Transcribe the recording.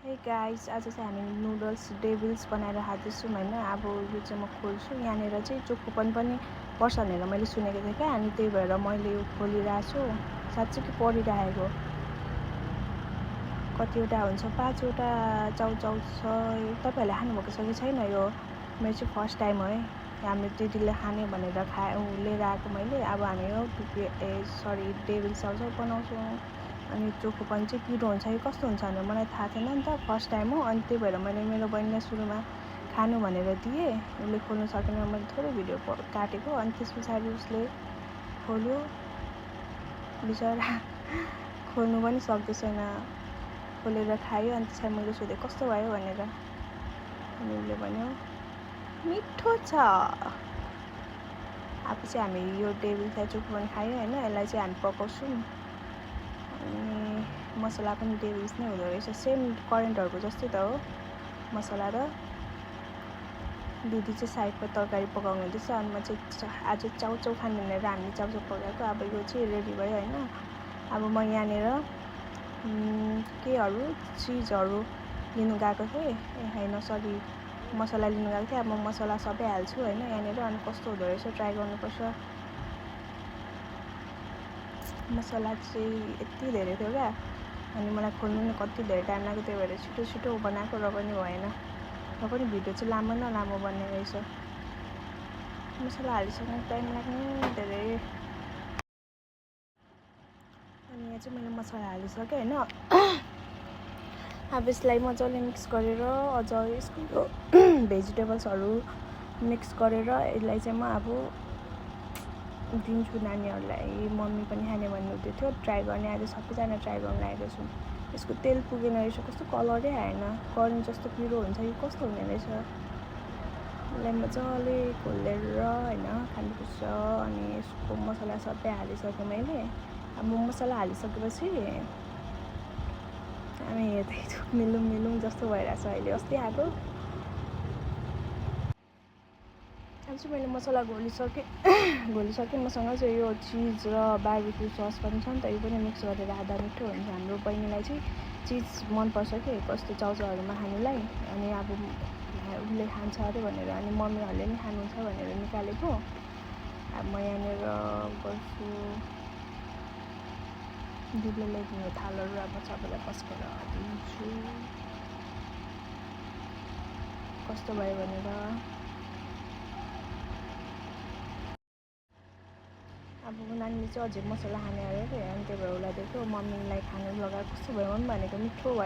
Hey guys, आज चाहिँ हामी नुडल्स डेभिल्स बनाएर खाँदैछौँ होइन। अब यो चाहिँ म खोल्छु। यहाँनिर चाहिँ चोखोपन पनि पर्छ भनेर मैले सुनेको थिएँ क्या, अनि त्यही भएर मैले यो खोलिरहेको छु। साँच्चै परिरहेको कतिवटा हुन्छ, 5वटा चाउचाउ छ। तपाईँहरूले खानुभएको छ कि छैन? यो मेरो चाहिँ फर्स्ट टाइम हो है। हाम्रो दिदीले खाने भनेर लिएर आएको मैले। अब हामी यो डेभिल्स चाउचाउ बनाउँछौँ। अनि चोखोपन चाहिँ पिरो हुन्छ कि कस्तो हुन्छ भनेर मलाई थाहा थिएन नि त, फर्स्ट टाइम हो। अनि त्यही भएर मैले मेरो बहिनीलाई सुरुमा खानु भनेर दिएँ। उसले खोल्नु सकेन, मैले थोरै भिडियो काटेको। अनि त्यस पछाडि उसले खोल्यो, बिचरा खोल्नु पनि सक्दैछैन। खोलेर खायो। अनि त्यसपछि मैले सोधेँ कस्तो भयो भनेर, अनि उसले भन्यो मिठो छ। अब चाहिँ हामी यो डेभिल्सलाई चोखोपन खायो होइन। यसलाई चाहिँ हामी पकाउँछौँ। अनि मसला पनि डेभिल्स नै हुँदो रहेछ, सेम करेन्टहरूको जस्तै त हो मसला। र दिदी चाहिँ साइडमा तरकारी पकाउनु हुँदैछ। अनि म चाहिँ आज चाउचाउ खाने भनेर हामीले चाउचाउ पकाएको। अब यो चाहिँ रेडी भयो होइन। अब म यहाँनिर केहरू चिजहरू लिनु गएको थिएँ, होइन सरी, मसला लिनु गएको थिएँ। अब म मसला सबै हाल्छु होइन यहाँनिर। अनि कस्तो हुँदो रहेछ ट्राई गर्नुपर्छ। मसला चाहिँ यति धेरै थियो क्या, अनि मलाई खोल्नु नि कति धेरै टाइम लाग्यो। त्यही भएर छिटो छिटो बनाएको, र पनि भएन। र पनि भिडियो चाहिँ लामो न लामो बन्ने रहेछ। मसला हालिसक्नु टाइम लाग्ने धेरै। अनि यहाँ चाहिँ मैले मसला हालिसकेँ होइन। अब यसलाई मजाले मिक्स गरेर अझ यसको भेजिटेबल्सहरू मिक्स गरेर यसलाई चाहिँ म अब दिन्छु नानीहरूलाई। मम्मी पनि खाने भन्नुहुँदै थियो, ट्राई गर्ने। आज सबैजना ट्राई गर्नु लागेको छु। यसको तेल पुगेन रहेछ, कस्तो कलरै आएन, करेन्ट जस्तो पिरो हुन्छ कि कस्तो हुने रहेछ। यसलाई मजाले खोलेर होइन खानुपर्छ। अनि यसको मसला सबै हालिसकेँ मैले। अब मसला हालिसकेपछि हामी हेर्दै मिलौँ मिलौँ जस्तो भइरहेछ अहिले। अस्ति आएको अब चाहिँ मैले मसला घोलिसकेँ। मसँग चाहिँ यो चिज र बार्बिक्यू सस पनि छ नि त, यो पनि मिक्स गरेर हाल्दा मिठो हुन्छ। हाम्रो बहिनीलाई चाहिँ चिज मनपर्छ कि कस्तो चाउचाउहरूमा खानुलाई। अनि अब उसले खान्छ अरे भनेर, अनि मम्मीहरूले पनि खानुहुन्छ भनेर निकालेको। अब म यहाँनिर गर्छु, दिदीले ल्याइदिनु थालहरू अब सबैलाई पस्केर दिन्छु कस्तो भयो भनेर। अब नानीले चाहिँ अझै मसला खाने अरे, अनि त्यही भएर उसलाई दिएको। मम्मीलाई खानु लगाएर कस्तो भयो, मम्मी भनेको मिठो भयो।